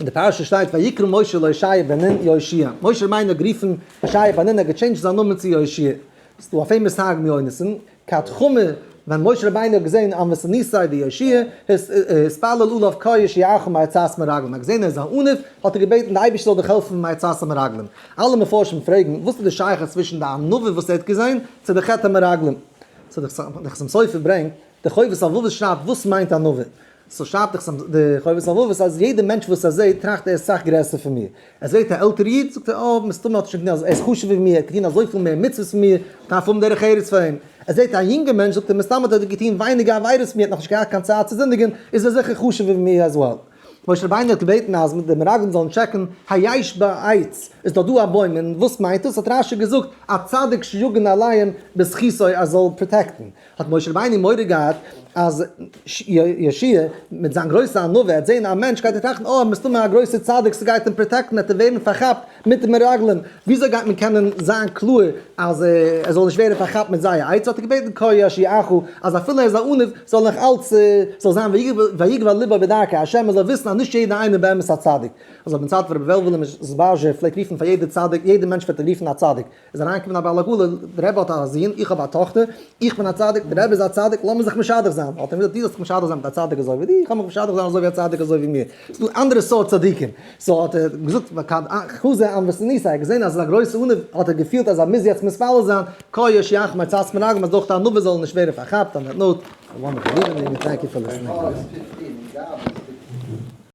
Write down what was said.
אין די פרשה שטייט ויקרא משה להושע בן נון יהושע, משה רבינו האט גערופן הושע בן נון, ער האט געטשעינדזשט זיין נאמען צו יהושע, ס'איז דא א famous תרגום יונתן, כד חמא, ווען משה רבינו האט געזען ענוותנותיה דיהושע, התפלל עליו קה יושיעך מעצת מרגלים, ער האט געזען ער איז א עניו, האט ער געבעטן די אייבערשטער זאל דיך העלפן מעצת המרגלים. אלע מפרשים פרעגן, וואס איז די שייכות צווישן די ענווה וואס ער האט געזען, צו די חטא המרגלים? so די חתם סופר ברענגט, די חובת הלבבות שרייבט וואס מיינט ענווה? so שרייבט די חובת הלבבות אז יעדע מענטש וואס ער זעט טראכט ער איז סאך גרעסער פון מיר. ער זעט א עלטערע איד זאגט ער אה מסתמא האט ער שוין געטון ער איז חשוב'ער ווי מיר ער האט געטון אזויפיל מער מצוות פון מיר דארף האבן דרך ארץ פאר אים. ער זעט א יונגע מענטש זאגט ער מסתמא האט ער געטון ווייניגער עבירות פון מיר ער האט נאכנישט געהאט קיין צייט צו זינדיגן איז ער זיכער חשוב'ער ווי מיר as well. משה רבינו האט געבעטן אז די מרגלים זאלן טשעקן היש בה עץ, איז דארט דא א בוים, און וואס מיינט דאס? האט רשי געזאגט א צדיק שיגן עליהם בזכותו אז זאל פראטעקטן. האט משה רבינו מורא געהאט אז יהושע מיט זיין גרויסע ענווה וועט זען א מענטש גייט ער טראכטן אה מסתמא א גרויסע צדיק ס'גייט אים פראטעקטן וועט ער ווערן פארכאפט מיט די מרגלים, וויאזוי גייט מען קענען זיין קלאר אז ער זאל נישט ווערן פארכאפט מיט זייער עצה, האט ער געבעטן קה יושיעך אז אפילו ער איז א עניו זאל נאך אלץ זאל זיין ויגבה לבו בדרכי השם ער זאל וויסן אז נישט יעדער איינער באמת א צדיק, אזוי ביים צייט פון רבי וועלוועלע מזבאזשער פלעגט רופן פאר יעדע צדיק יעדע מענטש פלעגט ער רופן א צדיק, איז אריינגעקומען א בעל עגלה, דער רבי האט א זון, איך האב א טאכטער, איך בין א צדיק, דער רבי איז א צדיק, לאמיר זיך משדך זיין. האט ער אים געזאגט, דו זאלסט זיך משדך זיין מיט א צדיק אזוי ווי דיר, איך האב מיך משדך זיין אזוי ווי א צדיק אזוי ווי מיר. ס'איז דא אנדערע סארט צדיקים. so האט ער געזאגט, וכד חזא ענוותנותיה, ער האט געזען אז עס איז א גרויסע עניו, האט ער געפילט אז ער מוז יעצט מתפלל זיין, קה יושיעך מעצת מרגלים, אז דורך די ענווה זאל ער נישט ווערן פארכאפט, on that note, a wonderful evening and thank you for listening.